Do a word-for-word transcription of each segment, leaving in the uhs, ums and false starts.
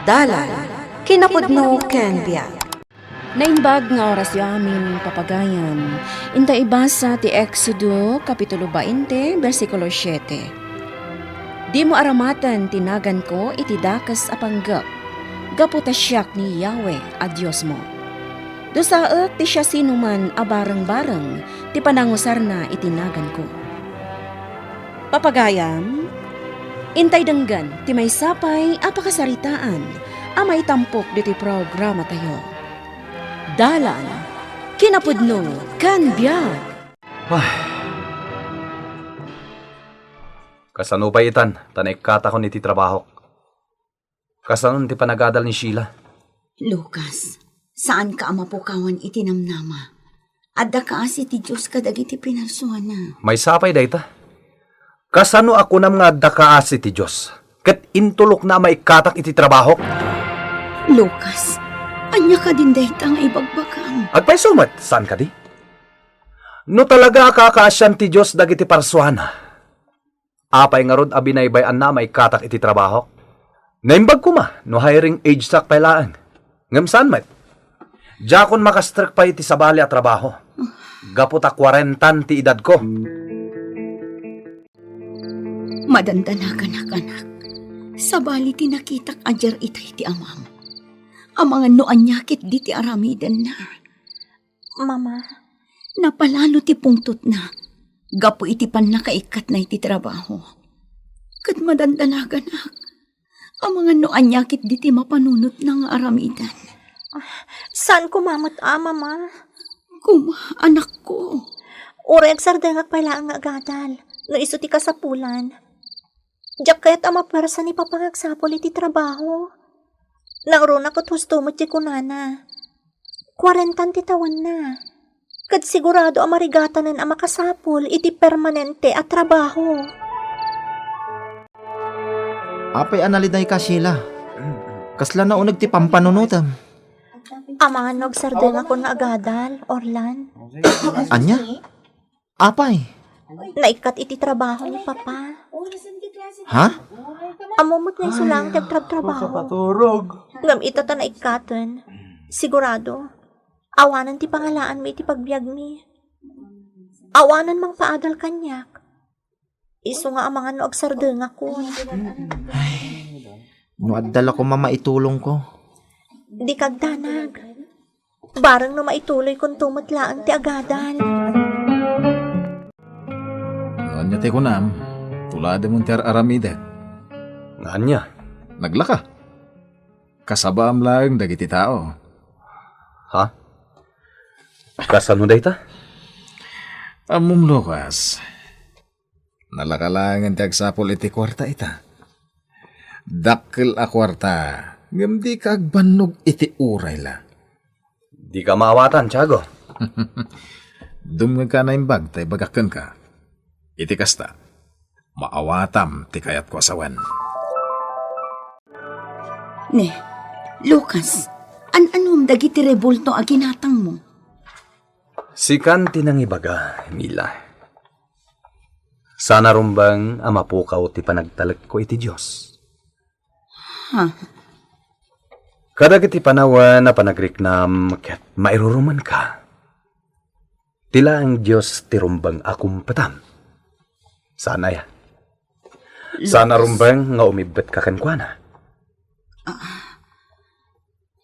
Dalan, kinapudno ken biag. Naimbag nga orasyo amin, papagayam. Inta ibasa ti Exodo, Kapitulo twenty, bersikulo siete. Dimo aramaten ti naganko iti dakes a panggep, gapu ta siak ni Yahweh a Diosmo. Dusaek ti siasinoman a barengbareng ti panangusarna iti naganko. Papagayam, intay denggen ti maysa pay a pakasaritaan a maitampok ditoy programatayo. Dalan, kinapudno, ken biag. Ay. Kasano pay itan, ta naikkatakon iti trabahok? Kasano ti panagadal ni Sheila? Lucas, saanka a mapukawan iti namnama. Adda kaasi ti Dios kadagiti pinarsuana. Maysa pay dayta. Kasano a kunam nga adda kaasi ti Dios, ket intulokna a maikkatak iti trabahok? Lucas, ania kadin dayta nga ibagbagam? Agpayso met, saan kadi? No talaga a kakaasian ti Dios dagiti parsuana, apay ngarud a binaybay-anna a maikkatak iti trabahok? Naimbag koma no hiring agesak pay laeng. Ngem saan met. Diakon makastrek pay iti sabali a trabaho. Gapu ta kuarentan ti edadko. Madandanaganak, anak. Sabali ti nakitak a diar itay ti amam. Amangan no ania ketdi ti aramidenna. Mama. Napalalo ti pungtotna gapu iti pannakaikkatna iti trabaho. Ket madandanaganak, amangan no ania ketdi ti mapanunotna nga aramiden. Ah, saan koma met a, Mama? Koma, anakko. Uray agsardengak pay laeng nga agadal, no isu ti kasapulan. Diak kayat a mapuersa ni Papa nga agsapul iti trabaho. Nangruna ket husto met ti kunana. Kuarentan ti tawenna. Ket sigurado a marigatanen a makasapul iti permanente a trabaho. Apay a nalidayka, Sheila? Kasla nauneg ti pampanunotem? Amangan no agsardengakon nga agadal, Orlan. Ania? Apay? Naikkat iti trabaho ni Papa. Ha? Ammom met nga isu laeng ti agtrabtrabaho. Ngem ita ta naikkaten, sigurado, awanen ti pangalaanmi iti pagbiagmi. Awanen mangpaadal kaniak. Isu nga amangan no agsardengakon. Ay, no adda la koma maitulongko. Dika agdanag. Bareng no maituloykonto met laeng ti agadal. No ania ti kunam, tulademon ti ar-aramidek. Nga ania? Naglaka. Kasabaam laeng dagiti tao. Ha? Kasano dayta? Ammom, Lucas. Nalaka laengen ti agsapul iti kuarta ita. Dakkel a kuarta, ngem dika agbannog iti uray la. Dika maawatan, Tiago. Dumngegka a naimbag ta ibagak kenka. Iti kasta, maawatam ti kayatko a sawen. Ne, Lucas, an-anom dagiti rebulto a ginatangmo? Sikan ti nangibaga, Mila. Saan a rumbeng a mapukaw ti panagtalekko iti Dios. Ha? Kadagiti panawen a panagriknam ket mairurumenka, ti laeng Dios ti rumbeng a kumpetam. Saan aya? Saan a rumbeng nga umibbetka kenkuana? Ah,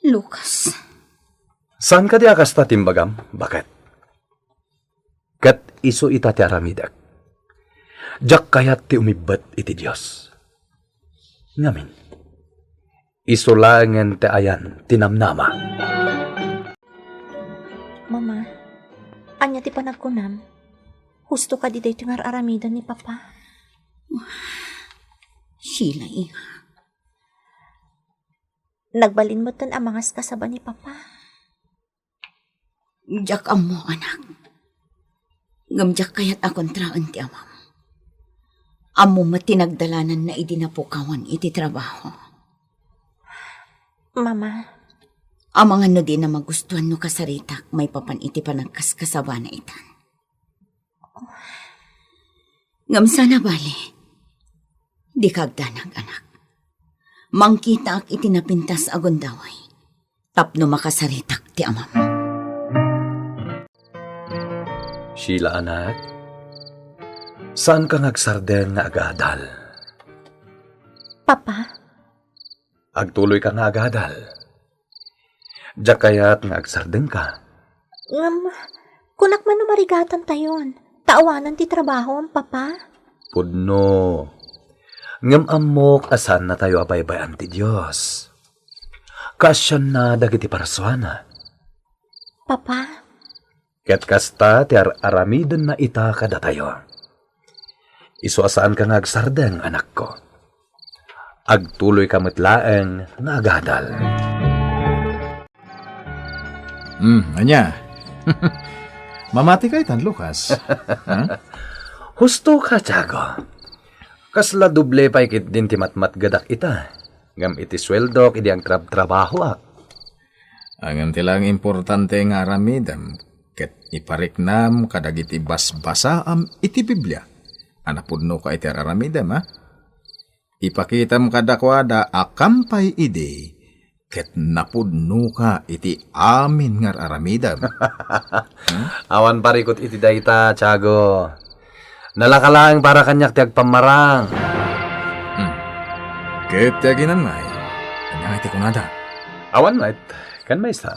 Lucas. Saan kadi a kasta ti imbagam? Baket? Ket isu ita ti aramidek. Diak kayat ti umibbet iti Dios. Ngamin, isu laengen ti ayan ti namnama. Mama, ania ti panagkunam? Husto kadi daytoy nga ar-aramiden ni Papa? Sheila, iha. Nagbalin metten a mangaskasaba ni Papa. Diak ammo, anak. Ngem diak kayat a kontraen ti amam. Ammo met ti nagdalananna idi napukawan iti trabaho. Mama. Amangan no dina magustuan no kasaritak maipapan iti panagkaskasabana itan. Ngem saan a bale, dika agdanag, anak. Mangkitaak iti napintas a gundaway tapno makasaritak ti amam. Sheila, anak, saanka nga agsardeng nga agadal. Papa? Agtuloyka nga agadal. Diak kayat nga agsardengka. Ngem, kunak man no marigatantayon, ta awanen ti trabahom, Papa? Pudno. Ngem ammok a saannatayo a baybay-an ti Dios. Kaasianna dagiti parsuana. Papa? Ket kasta ti ar-aramidenna ita kadatayo. Isu a saanka nga agsardeng, anakko. Agtuloyka met laeng nga agadal. Hmm, ania? Mamati ka itan, Lucas? Ha? Husto ka, Tiago. Kasla doble pay ketdin ti matmatgedak ita. Ngem iti sueldok idi agtrabtrabahoak. Ngem ti laeng importante nga aramidem ket ipariknam kadagiti basbasaam iti Biblia a napudnoka iti ar-aramidem, a? Ipakitam kadakuada a kampay idi ket napudnoka iti amin nga ar-aramidem. Hmm? Awan parikut iti dayta, Tiago. Nalaka laeng para kaniak ti agpammarang. Hmm. Ket ti aginannay, ania ngay ti kunada? Awan met, ken maysa.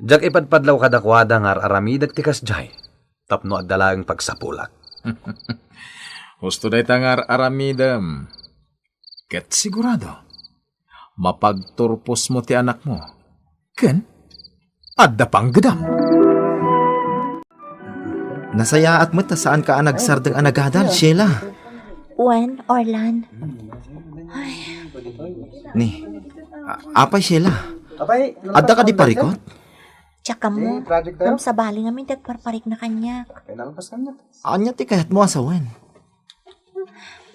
Diak ipadpadlaw kadakuada nga ar-aramidek ti kasdiay, tapno adda laeng pagsapulak. Husto dayta nga ar-aramidem. Ket sigurado, mapagturposmo ti anakmo. Ken adda panggedam. Nasayaat met ta saanka a nagsardeng a nagadal, Sheila. Wen, Orlan. Ay. Ni, a-, apay, Sheila? Apay, adda kadi parikut? Diak ammo. Ngem sabali ngamin ti agparparikna kaniak. Ania ti kayatmo a sawen?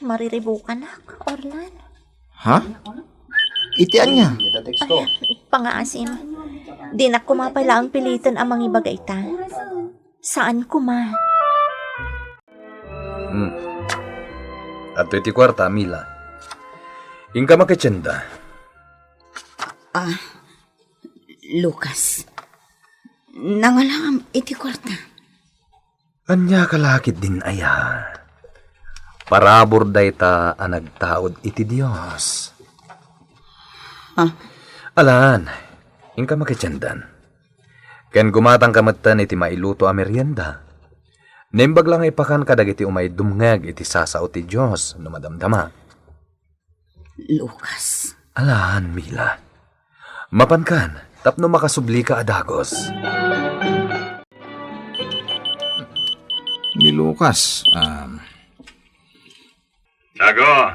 Mariribukanak, Orlan. Ha? Iti ania? Ay, pangaasim. Dinak koma pay laeng piliten a mangibaga ita. Saan koma. Hmm. Adtoy ti kuarta, Mila. Inka makitienda. Ah, Lucas. Nangalangam iti kuarta. Ania ka la ketdin aya? Parabur dayta a nagtaud iti Dios. Ah. Alan, inka makitiendan. Ken gumatangka metten iti mailuto a merienda. Naimbag la nga ipakan kadagiti umay dumngeg iti sasao ti Dios no madamdama. Lucas. Alaan, Mila. Mapankan, tapno makasublika a dagus. Ni Lucas, um, Tiago,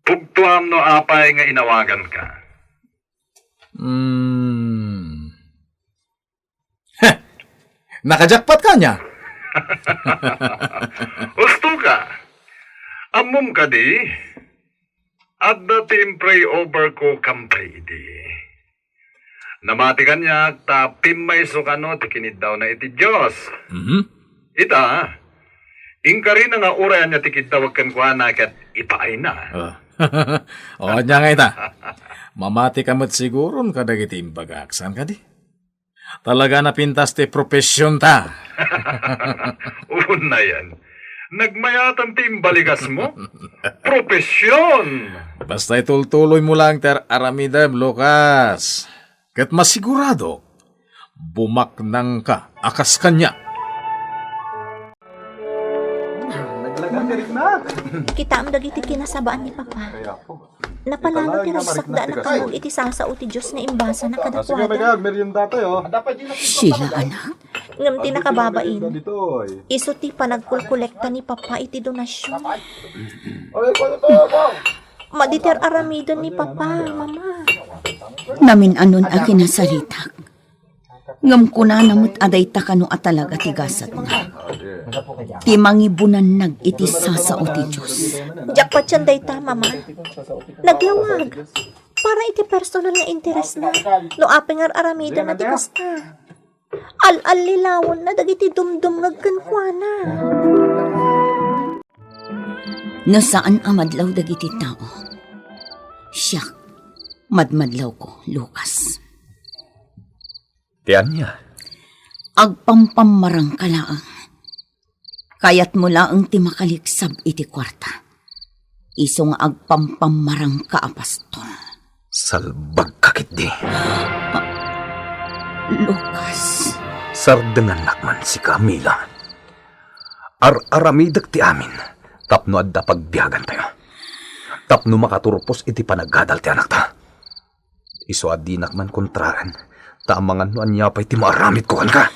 pugtoam no apay nga inawaganka. Hmm. Heh! Nakajakpat ka niya? Husto ka. Ammom kadi? Adda ti impray over ko kampay idi. Namati kaniak ta pimmayso kano ti kiniddawna iti Dios. Mhm. Ita, inkarina nga uray ania ti kiddawek kenkuana ket ipaayna. Oh. O, ania nga ita? Mamati ka met siguron kadagiti imbagak, saan kadi? Talaga napintas ti professionta. Unayen, nagmayatan ti imbaligasmo? Profession! Basta itultuloymo lang ti ar-aramidem, Lucas. Ket masigurado, bumaknangka a kas kaniak. Kitaem dagiti kinasabaan ni Papa. Napalalo ti ragsakda a nakangngeg iti sasao ti Dios nga imbasana kadakuada. Sheila, anak. Ngem ti nakababain, isu ti panagkolkolekta ni Papa iti donasion. Madi ti ar-aramiden ni Papa, Mama. Namin-anon a kinasaritak. Ngem kunana met a dayta kano a talaga ti gasatna. Ti mangibunannag iti sasao ti Dios. Diak patien dayta, Mama. Naglawag. Para iti personal nga interesna. No apay nga ar-aramidenna ti kasta, al-allilawenna dagiti dumdumngeg kenkuana. No saan a madlaw dagiti tao, Siak, madmadlawko, Lucas. Ti ania? Agpampammarangka laeng. Kayatmo laeng ti makaliksab iti kuarta. Isu nga agpampammarangka a pastol. Salbagka ketdi. Lucas. Sardengannak man sika, Mila. Ar-aramidek ti amin tapno adda pagbiagantayo. Tapno makaturpos iti panagadal ti anakta. Isu a dinak man kontraen, ta amangan no ania pay ti maaramidko kenka.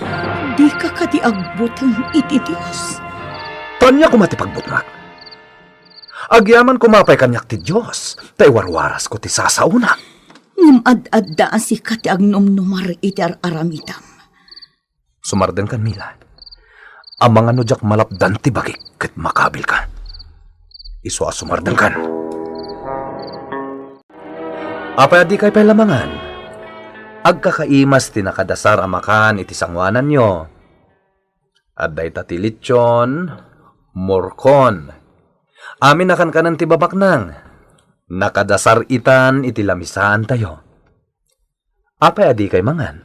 Dika kadi agbuteng iti Dios? Ta ania koma ti pagbutngak? Agyaman koma pay kaniak ti Dios, ta iwarwarasko ti sasaona. Ngem ad-adda a sika ti agnumnumar iti ar-aramidem. Sumardengkan, Mila. Amangan no diak malapdan ti bagik ket makabilka. Isu a sumardengkan. Apay a dikay pay la mangan? Agkakaimas ti nakadasar a makan iti sangoananyo. Adda ita ti lechon, murkon. Amin a kankanen ti babaknang. Nakadasar itan iti lamisaantayo. Apay a dikay mangan?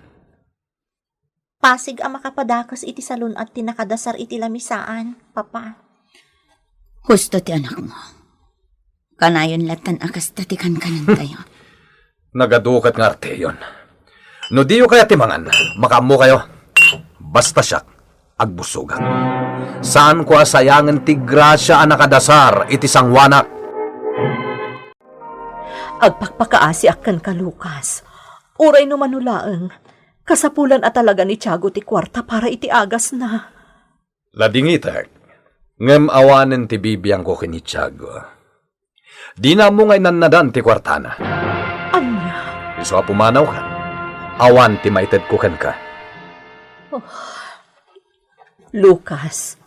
Pasig a makapadakes iti salun-at ti nakadasar iti lamisaan, Papa. Husto ti anakmo. Kanayon latan a kasta ti kankanentayo. Nagaduket nga arteyon. No diyo kayat ti mangan, makaammokayo. Basta siak, agbusogak. Saanko a sayangen ti grasia a nakadasar iti sangoanak. Agpakpakaasiak kenka, Lucas. Uray no mano laeng, kasapulan a talaga ni Tiago ti kuarta para iti agasna. Ladingitek, ngem awanen ti bibiangko ken ni Tiago. Dina ammo nga inannadan ti kuartana. Ania? Isu a pumanawkan. Awan ti maitedko kenka. Oh. Lucas,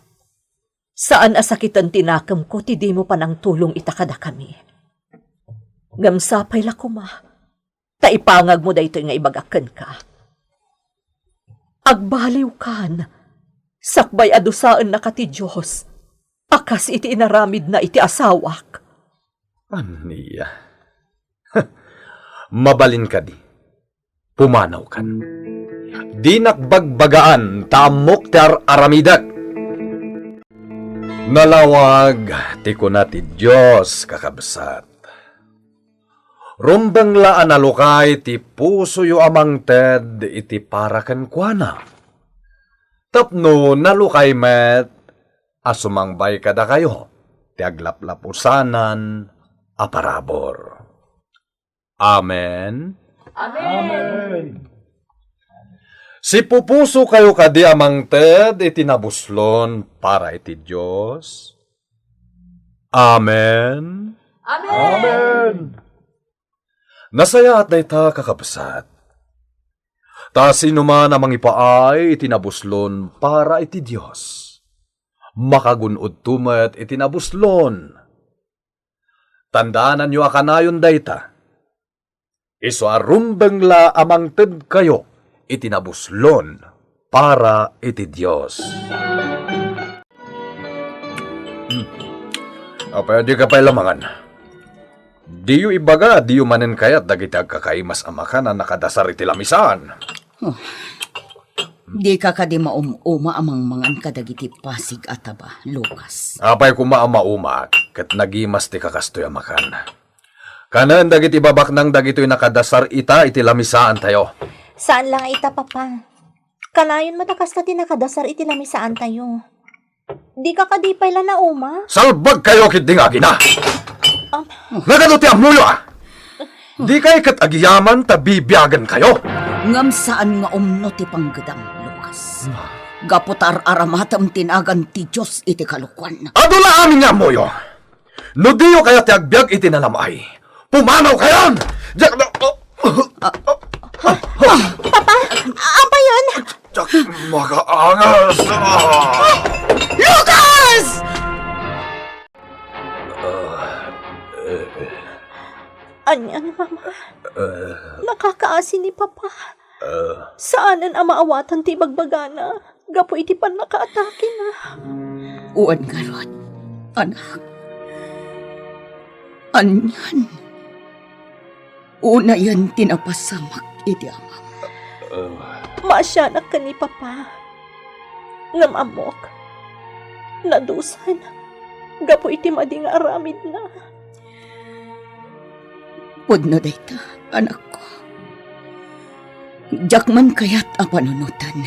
saan a sakiten ti nakemko ti dimo panangtulong ita kadakami. Ngem sapay la koma, ta ipangagmo daytoy nga ibagak kenka. Agbaliwkan, sakbay a dusaennaka ti Dios, a kas iti inaramidna iti asawak. Ania? Mabalin kadi? Pumanawkan. Dinak bagbagaan ta ammok ti ar-aramidek. Nalawag ti kuna ti Dios, kakabsat. Rumbeng la a nalukay ti pusoyo a mangted iti para kenkuana. Tapno nalukay met a sumangbay kadakayo ti aglaplapusanan a parabur. Amen. Amen. Sipupusokayo kadi a mangted iti nabuslon para iti Dios? Amen. Amen. Nasayaat dayta, kakabsat. Ta sianoman a mangipaay iti nabuslon para iti Dios, makagun-odto met iti nabuslon. Tandaananyo a kanayon dayta. Isu a rumbeng la a mangtedkayo iti nabuslon para iti Dios. Hmm. Apay a dika pay la mangan? Diyo ibaga, diyo manen kayat dagiti agkakaimas a makan a nakadasar iti lamisaan. Oh. Dika kadi maum-uma a mangmangan kadagiti pasig a taba, Lucas? Apay koma a maumak, ket nagimas ti kakastoy a makan. Kanen dagiti babaknang dagitoy nakadasar ita iti lamisaantayo. Saan la nga ita, Papa. Kanayon met a kasta ti nakadasar iti lamisaantayo. Dika kadi pay la nauma? Salbagkayo ketdi nga agina! Am- Nagano ti ammoyo, a? Dikay ket agyaman ta bibiagenkayo? Ngem saan nga umno ti panggedam, Lucas. Gapu ta ar-aramatem ti nagan ti Dios iti kalokuan. Adu la amin nga ammoyo. No diyo kayat ti agbiag iti nalam-ay, pumanawkayon! Diak na... Papa, apayon? Diak makaangas! Ah! Lucas! Anian, Mama? Nakakaasi ni Papa. Saanen a maawatan ti ibagbagana gapu iti pannakaatakena. Wen ngarud, anak. Anian? Unayen ti napasamak iti amam. Ah. Maasianak ken ni Papa. Ngem ammok, nadusan gapu iti madi nga aramidna. Pudno dayta, anakko. Diak man kayat a panunoten.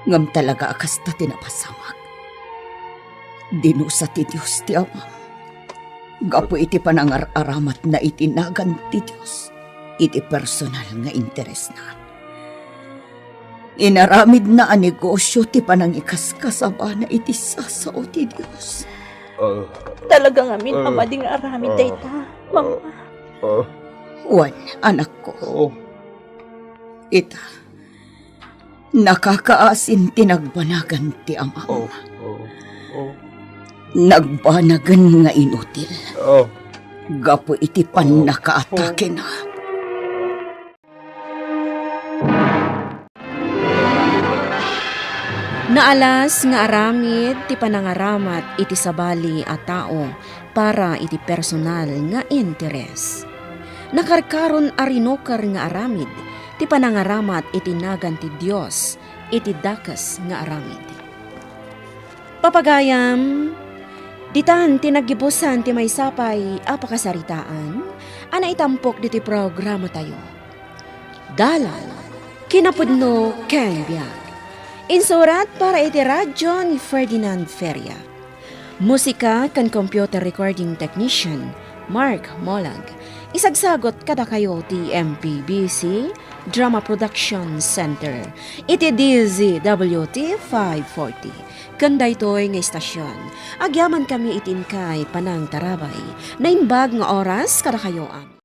Ngem talaga a kasta ti napasamak. Dinusa ti Dios ti amam gapu iti panangar-aramatna iti nagan ti Dios iti personal nga interesna. Inaramidna a negosio ti panangikaskasabana iti sasao ti Dios. Ah. Talaga ngamin a Ah. madi nga aramid Ah. dayta, Mama. Ah. Wen, anakko. Oh. Ita, nakakaasin ti nagbanagan ti amam. Oh, oh, oh. Nagbanagen nga inutil. Oh. Gapu iti Oh. pannakaatakena. Naalas nga aramid ti panangaramat iti sabali a tao para iti personal nga interes. Nakarkaron a rinuker nga aramid ti panangaramat iti nagan ti Dios iti dakes nga aramid. Papagayam, ditan ti naggibusan ti maysa pay a pakasaritaan a naitampok ditoy programatayo. Dalan, kinapudno ken biag. Insurat para iti radyo ni Ferdinand Feria. Musika ken computer recording technician, Mark Molag. Isagsagot kadakayo ti M P B C Drama Production Center iti D Z W T five forty. Ken daytoy nga istasyon, agyamankami iti inkay panangtarabay. Naimbag nga oras kadakayo a